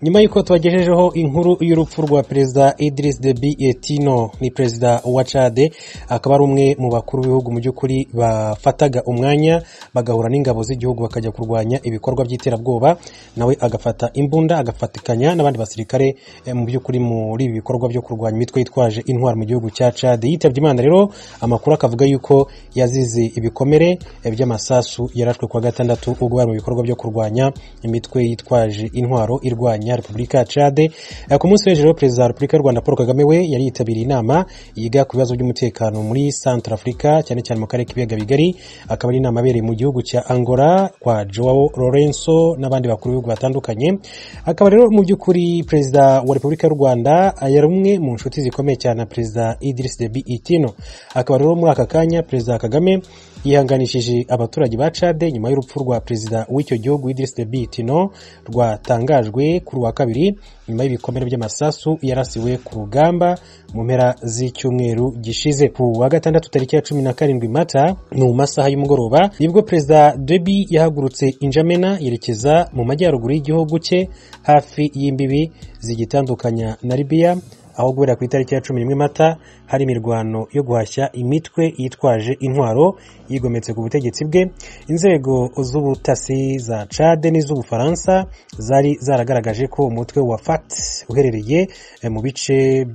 Nyuma y'uko tubagejejeho inkuru y'urupfu rwa Perezida Idriss Deby Itno, ni Perezida wa Chad, akaba ari umwe mu bakuru b'ibihugu mu by'ukuri bafataga umwanya bagahura n'ingabo z'igihugu bakajya kurwanya ibikorwa by'iterabwoba, nawe agafata imbunda agafatikanya n'abandi basirikare mu by'ukuri muri ibi bikorwa byo kurwanya imitwe yitwaje intwaro mu gihugu cya Chad. Yitabye Imana rero, amakuru akavuga yuko yazize ibikomere by'amasasu yarashwe kuwa gatandatu ubwo bari mu bikorwa byo kurwanya imitwe yitwaje intwaro irwanya Repubulika ya Chad. Ku munsi w'ejo rero, Perezida wa Repubulika y'u Rwanda Paul Kagame we yari yitabiriye inama yiga ku bibazo by'umutekano muri Central Africa, cyane cyane mu karere k'ibiyaga bigari, akaba ari inama abereye mu gihugu cya Angola kwa Joao Lourenço n'abandi bakuru b'ibihugu batandukanye. Akaba rero mu by'ukuri Perezida wa Repubulika y'u Rwanda yari umwe mu nshuti zikomeye cyane na Perezida Idriss Deby Itno. Akaba rero muri aka kanya Perezida Kagame yihanganishije abaturage ba Chad nyuma y'urupfu rwa Perezida w'icyo gihugu Idriss Deby Itno rwatangajwe kuri wa kabiri, nyuma y'ibikomere by'amasasu yarasiwe ku rugamba mu mpera z'icyumweru gishize. Ku wa gatandatu tariki ya 17 Mata, mu masaha y'umugoroba, nibwo Perezida Deby yahagurutse Injamena yerekeza mu majyaruguru y'igihugu cye hafi y'imbibi zigitandukanya na Libya, aho guhera ku itariki ya 11 Mata hari imirwano yo guhashya imitwe yitwaje intwaro yigometse ku butegetsi bwe. Inzego z'ubutasi za Chad n'iz'Ubufaransa zari zaragaragaje ko umutwe wa FAT uherereye mu bice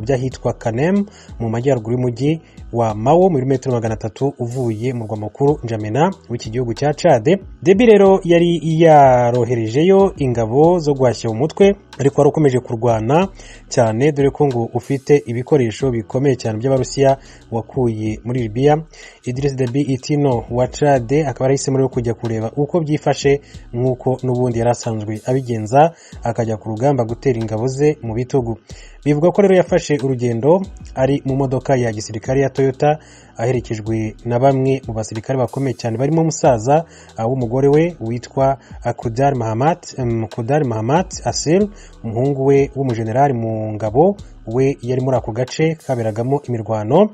by'ahitwa Kanem mu majyaruguru y'umujyi wa Mao, mu birometero 300 uvuye mu murwa mukuru N'Djamena w'iki gihugu cya Chad. Deby rero yari yaroherejeyo ingabo zo guhashya umutwe, ariko wari ukomeje kurwana cyane, dore ko ngo ufite ibikoresho bikomeye cyane by'Abarusiya wakuye muri Libya. Idriss Deby Itno wa Chad akaba yarahisemo rero kujya kureba uko byifashe, nk'uko n'ubundi yari asanzwe abigenza, akajya ku rugamba gutera ingabo ze mu bitugu. Bivuga ko rero yafashe urugendo ari mu modoka ya gisirikare ya Toyota, aherekejwe na bamwe mu basirikare bakomeye cyane barimo musaza w'umugore we witwa Kudar Mahamat, Kudar Mahamat Asil, umuhungu we w'umujenerali mu ngabo we yari muri ako gace kaberagamo imirwano.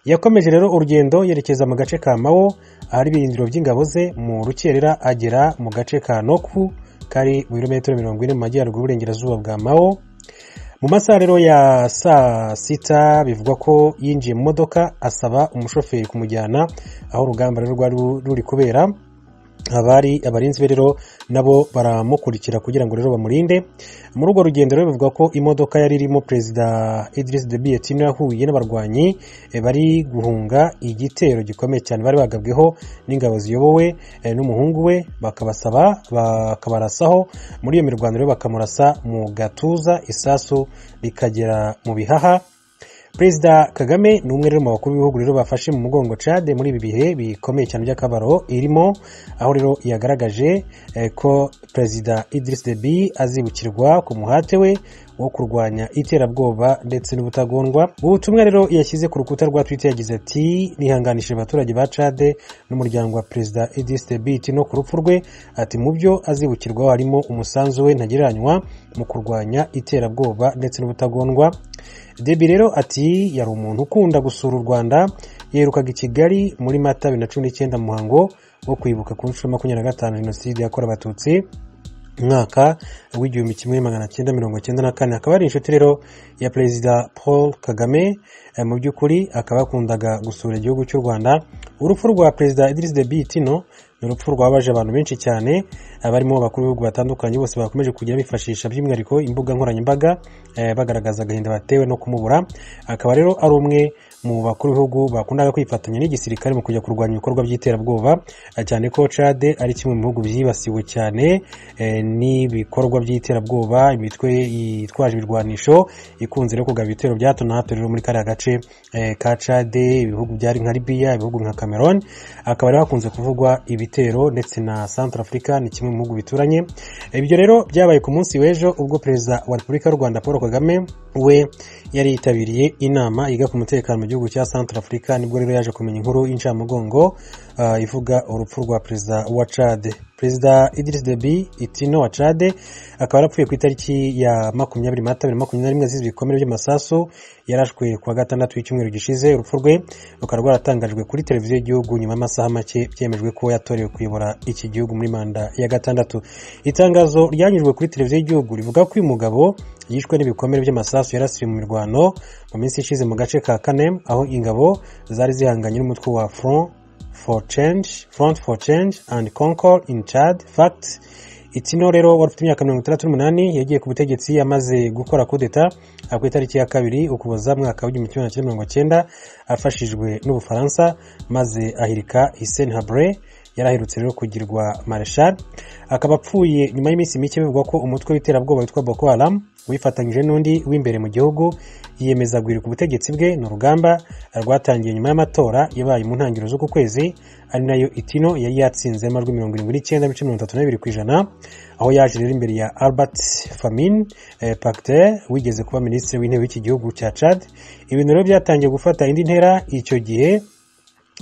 Yakomeje rero urugendo yerekeza mu gace ka Mao ahari ibirindiro by'ingabo ze, mu rukerera agera mu gace ka Noku kari mu birometero 40 mu majyaruguru y'uburengerazuba bwa Mao. Mu masaha rero ya saa sita, bivugwa ko yinjiye mu modoka asaba umushoferi kumujyana aho urugamba rero rwari ruri kubera. Abari abarinzi be rero nabo baramukurikira kugira ngo rero bamurinde muri urwo rugendo. Rero bivuga ko imodoka yari irimo Perezida Idriss Deby Itno yahuye n'abarwanyi bari guhunga igitero gikomeye cyane bari bagabweho n'ingabo ziyobowe n'umuhungu we, bakabasaba bakabarasaho. Muri iyo mirwano rero bakamurasa mu gatuza, isasu rikagera mu bihaha. Perezida Kagame ni umwe rero mu bakuru b'ibihugu rero bafashe mu mugongo Chad muri ibi bihe bikomeye cyane by'akabaro irimo, aho rero yagaragaje ko Perezida Idriss Deby azibukirwa ku muhate we wo kurwanya iterabwoba ndetse n'ubutagondwa. Mu butumwa rero yashyize ku rukuta rwa Twitter yagize ati: "Nihanganishije abaturage ba Chad n'umuryango wa Perezida Idriss Deby Itno ku rupfu rwe." Ati: "Mu byo azibukirwaho harimo umusanzu we ntagereranywa mu kurwanya iterabwoba ndetse n'ubutagondwa." Deby rero ati yari umuntu ukunda gusura u Rwanda, yerukaga i Kigali muri Mata 2019 mu muhango wo kwibuka ku nshuro 25 Jenoside yakorewe Abatutsi umwaka w'1994. Akaba ari inshuti rero ya Perezida Paul Kagame, mu by'ukuri akaba yakundaga gusura igihugu cy'u Rwanda. Urupfu rwa Perezida Idriss Deby Itno ni urupfu rwabaje abantu benshi cyane, barimo abakuru b'ibihugu batandukanye, bose bakomeje kujya bifashisha by'umwihariko imbuga nkoranyambaga bagaragaza agahinda batewe no kumubura. Akaba rero ari umwe mu bakuru b'ibihugu bakundaga kwifatanya n'igisirikare mu kujya kurwanya ibikorwa by'iterabwoba, cyane ko Chad ari kimwe mu bihugu byibasiwe cyane n'ibikorwa by'iterabwoba, imitwe yitwaje ibirwanisho ikunze rero kugaba ibitero bya hato na hato rero muri kariya gace ka Chad, ibihugu byari nka Libya, ibihugu nka Cameroon, akaba rero hakunze kuvugwa ibitero, ndetse na Central Africa ni kimwe mu bihugu bituranye. Ibyo rero byabaye ku munsi w'ejo ubwo Perezida wa Repubulika y'u Rwanda Paul Kagame We yari yitabiriye inama yiga ku mutekano mu gihugu cya Centrafrica, nibwo rero yaje kumenya inkuru y'incamugongo ivuga urupfu rwa perezida wa Chad. Perezida Idriss Deby Itno wa Chad akaba yarapfuye ku itariki ya 20 Mata 2021 azize ibikomere by'amasasu yarashwe ku wa gatandatu w'icyumweru gishize. Urupfu rwe rukaba rwaratangajwe kuri televiziyo y'igihugu nyuma y'amasaha make byemejwe ko yatorewe kuyobora iki gihugu muri manda ya gatandatu. Itangazo ryanyujwe kuri televiziyo y'igihugu rivuga ko uyu mugabo yishwe n'ibikomere by'amasasu yarasiwe mu mirwano mu minsi ishize mu gace ka Kanem, aho ingabo zari zihanganye n'umutwe wa Front for Change and Concord in Chad, FACT. Itno rero wari ufite imyaka 68 yagiye ku butegetsi amaze gukora kudeta ku itariki ya 2 Ukuboza mwaka w'1990 afashijwe n'Ubufaransa, maze ahirika Hissène Habré yaraherutse rero kugirwa Marshal. Akaba apfuye nyuma y'iminsi mike bivugwa ko umutwe w'iterabwoba witwa Boko Haram wifatanyije n'undi w'imbere mu gihugu yiyemeza guhirika ubutegetsi bwe. Ni urugamba rwatangiye nyuma y'amatora yabaye mu ntangiriro z'uku kwezi, ari nayo Itno yari yatsinze amajwi 79.32%, aho yaje rero imbere ya Albert Famin Pacte wigeze kuba minisitiri w'intebe w'iki gihugu cya Chad. Ibintu rero byatangiye gufata indi ntera icyo gihe,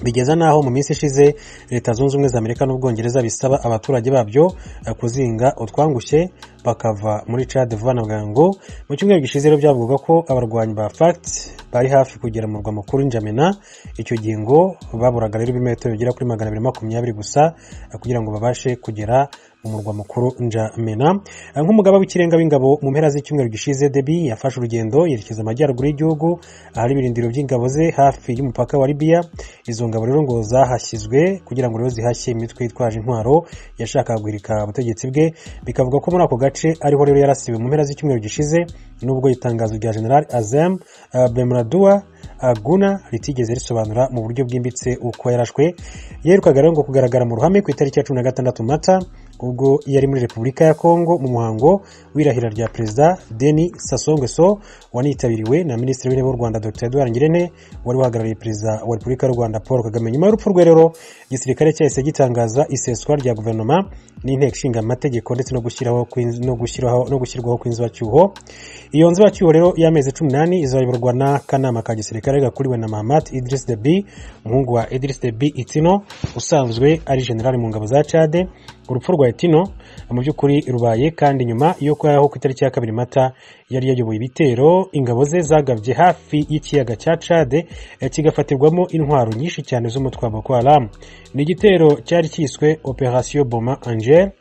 bigeza naho mu minsi ishize Leta Zunze Ubumwe za Amerika n'Ubwongereza bisaba abaturage babyo kuzinga utwangushye bakava muri Chad vuba na bwangu. Mu cyumweru gishize rero byavugwaga ko abarwanyi ba FACT bari hafi kugera mu murwa mukuru N'Djamena. Icyo gihe ngo baburaga rero ibimetero bigera kuri 220 gusa kugira ngo babashe kugera mu murwa mukuru N'Djamena. Nk'umugaba w'ikirenga w'ingabo, mu mpera z'icyumweru gishize Deby yafashe urugendo yerekeza amajyaruguru y'igihugu ahari ibirindiro by'ingabo ze hafi y'umupaka wa Libya. Izo ngabo rero ngo zahashyizwe kugira ngo rero zihashye imitwe yitwaje intwaro yashakaga guhirika ubutegetsi bwe. Bikavuga ko muri ako gace ariho rero yarasiwe mu mpera z'icyumweru gishize, nubwo itangazo rya General Azem Bemradua Guna ritigeze risobanura mu buryo bwimbitse uko yarashwe. Yerukaga rero ngo kugaragara mu ruhame ku itariki ya 16 Mata, ubwo yari muri Repubulika ya Kongo mu muhango w'irahira rya Perezida Denis Sassou Nguesso, wanitabiriwe na Minisitiri w'Intebe w'u Rwanda Dr Edouard Ngirente, wari uhagarariye Perezida wa Repubulika y'u Rwanda Paul Kagame. Nyuma y'urupfu rwe rero igisirikare cyahise gitangaza iseswa rya guverinoma n'inteko ishinga amategeko, ndetse no gushyiraho no gushyirwaho kw'inzibacyuho. Iyo nzibacyuho rero y'amezi 18 izayoborwa n'akanama ka gisirikare gakuriwe na Mahamat Idriss Deby, umuhungu wa Idriss Deby Itno usanzwe ari general mu ngabo za Chad. Urupfu rwa Itno mu by'ukuri rubaye kandi nyuma y'uko yaho ku itariki ya 2 Mata yari yayoboye ibitero ingabo ze zagabye hafi y'ikiyaga cya Chad, kigafatirwamo intwaro nyinshi cyane z'umutwe wa Boko Haram. Ni igitero cyari cyiswe Operation Boma Angel,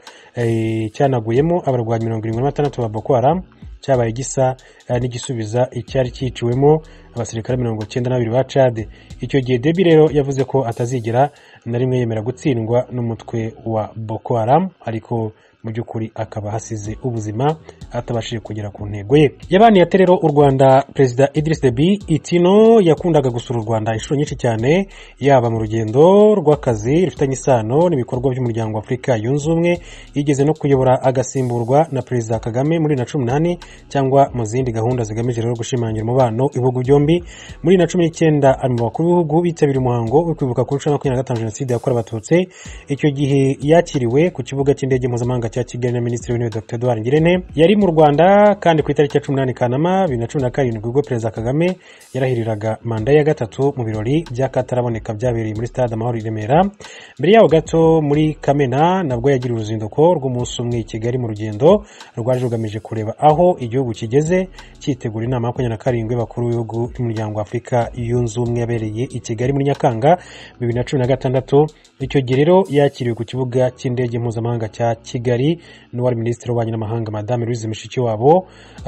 cyanaguyemo abarwanyi 76 ba Boko Haram, cyabaye gisa n'igisubiza icyari cyiciwemo abasirikare 92 ba Chad. Icyo gihe Deby rero yavuze ko atazigera na rimwe yemera gutsindwa n'umutwe wa Boko Haram, ariko mu by'ukuri akaba hasize ubuzima atabashije kugera ku ntego ye. Yabaniye ate rero u Rwanda? Perezida Idriss Deby Itno yakundaga gusura u Rwanda inshuro nyinshi cyane, yaba mu rugendo rw'akazi rufitanye isano n'ibikorwa by'umuryango wa Afurika Yunze Ubumwe, yigeze no kuyobora agasimburwa na Perezida Kagame muri 2018, cyangwa mu zindi gahunda zigamije rero gushimangira umubano ibihugu byombi. Muri 2019 ari mu bakuru b'ibihugu bitabiriye umuhango wo kwibuka ku nshuro 25 Jenoside yakorewe Abatutsi. Icyo gihe yakiriwe ku kibuga cy'indege mpuzamahanga cya Kigali na Minisitiri w'Intebe Dr Edouard Ngirente. Yari mu Rwanda kandi ku itariki ya 18 Kanama 2017, ubwo Perezida Kagame yarahiriraga manda ya gatatu mu birori by'akataraboneka byabereye muri Stade Amahoro i Remera. Mbere yaho gato muri Kamena nabwo yagiriye uruzinduko rw'umunsi umwe i Kigali, mu rugendo rwaje rugamije kureba aho igihugu kigeze cyitegura inama 27 y'abakuru b'ibihugu by'umuryango wa Afurika Yunze Ubumwe yabereye i Kigali muri Nyakanga 2016. Icyo gihe rero yakiriwe ku kibuga cy'indege mpuzamahanga cya Kigali n'uwari Minisitiri w'Ububanyi n'Amahanga Madame Louise Mushikiwabo.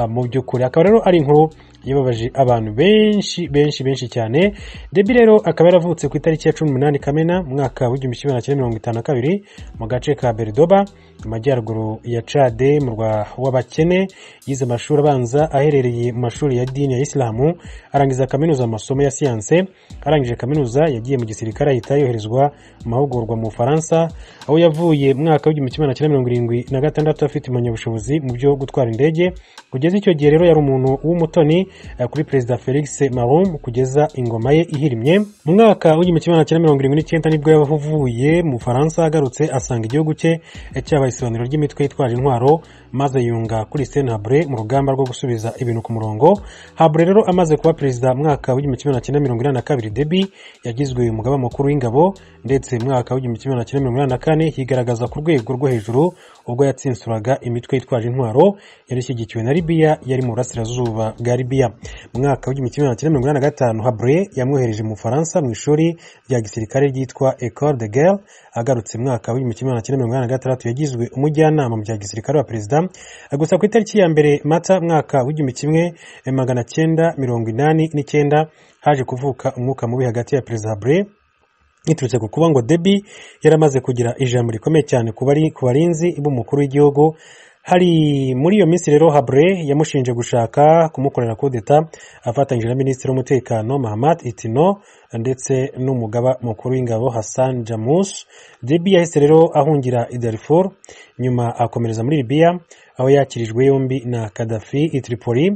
Mu by'ukuri akaba rero ari inkuru yababaje abantu benshi benshi benshi cyane. Deby rero akaba yaravutse ku itariki ya 18 Kamena mu mwaka w'1952 mu gace ka Berdoba mu majyaruguru ya Chad, murwa w'abakene. Yize amashuri abanza aherereye mu mashuri ya dini ya Isilamu, Arangiza kaminuza mu masomo ya siyanse. Arangije kaminuza yagiye mu gisirikare, ahita yoherezwa mu mahugurwa mu Bufaransa, aho yavuye mu mwaka w'1976 afite impamyabushobozi mu byo gutwara indege. Kugeza icyo gihe rero yari umuntu w'umutoni kuri Perezida Felix Malloum kugeza ingoma ye ihirimye. Mu mwaka w'1979 nibwo yavuye mu Bufaransa, agarutse asanga igihugu cye cyabaye isibaniro ry'imitwe yitwaje intwaro, maze yunga kuri Hissène Habré mu rugamba rwo gusubiza ibintu ku murongo. Habré rero amaze kuba perezida mu mwaka w'1982, Déby yagizwe umugaba mukuru w'ingabo, ndetse mu mwaka w'1984 yigaragaza ku rwego rwo hejuru ubwo yatsinsuraga imitwe yitwaje intwaro yari ishyigikiwe na Libya yari mu burasirazuba bwa Libya. Mu mwaka w'1985 Habré yamwohereje mu Bufaransa mu ishuri rya gisirikare ryitwa École de Guerre. Agarutse mu mwaka w'1986 yagizwe umujyanama mu bya gisirikare wa perezida. Gusa ku itariki ya 1 Mata mwaka w'1989 haje kuvuka umwuka mubi hagati ya Perezida Habré, biturutse ku kuba ngo Déby yaramaze kugira ijambo rikomeye cyane ku barinzi b'umukuru w'igihugu. Hari muri iyo minsi rero Habré yamushinje gushaka kumukorera kudeta afatanyije na Minisitiri w'Umutekano Mahamat Itno ndetse n'umugaba mukuru w'ingabo Hassan Djamous. Déby yahise rero ahungira i Darfur, nyuma akomereza muri Libya aho yakirijwe yombi na Gaddafi i Tripoli.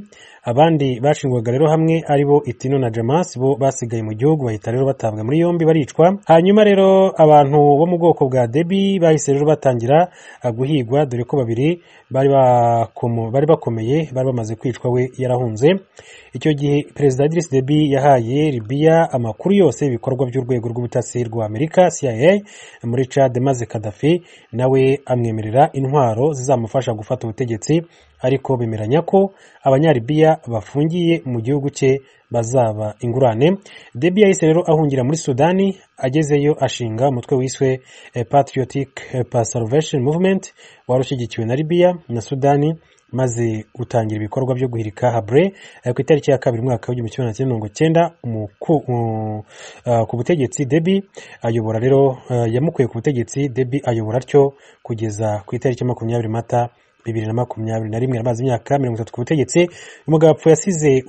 Abandi bashingwaga rero hamwe aribo Itno na Djamous bo basigaye mu gihugu, bahita rero batabwa muri yombi baricwa. Hanyuma rero abantu bo mu bwoko bwa Déby bahise rero batangira guhigwa, dore ko babiri bari bakomeye bari bamaze kwicwa, we yarahunze. Icyo gihe Perezida Idriss Déby yahaye Libya amakuru yose ibikorwa by'urwego rw'ubutasi rwa Amerika CIA muri Chad, maze Gaddafi nawe amwemerera intwaro zizamufasha gufata ubutegetsi, ariko bemeranya ko Abanyalibiya bafungiye mu gihugu cye bazaba ingurane. Déby yahise rero ahungira muri Sudani, agezeyo ashinga umutwe wiswe Patriotic Salvation Movement wari ushyigikiwe na Libya na Sudani, maze utangira ibikorwa byo guhirika Habré ku itariki ya 2 mwaka w'1990 ku butegetsi. Déby ayobora rero yamukuye ku butegetsi. Déby ayobora atyo kugeza ku itariki 20 Mata 2021, amaze imyaka 30 ku butegetsi. Umugabo apfuye asize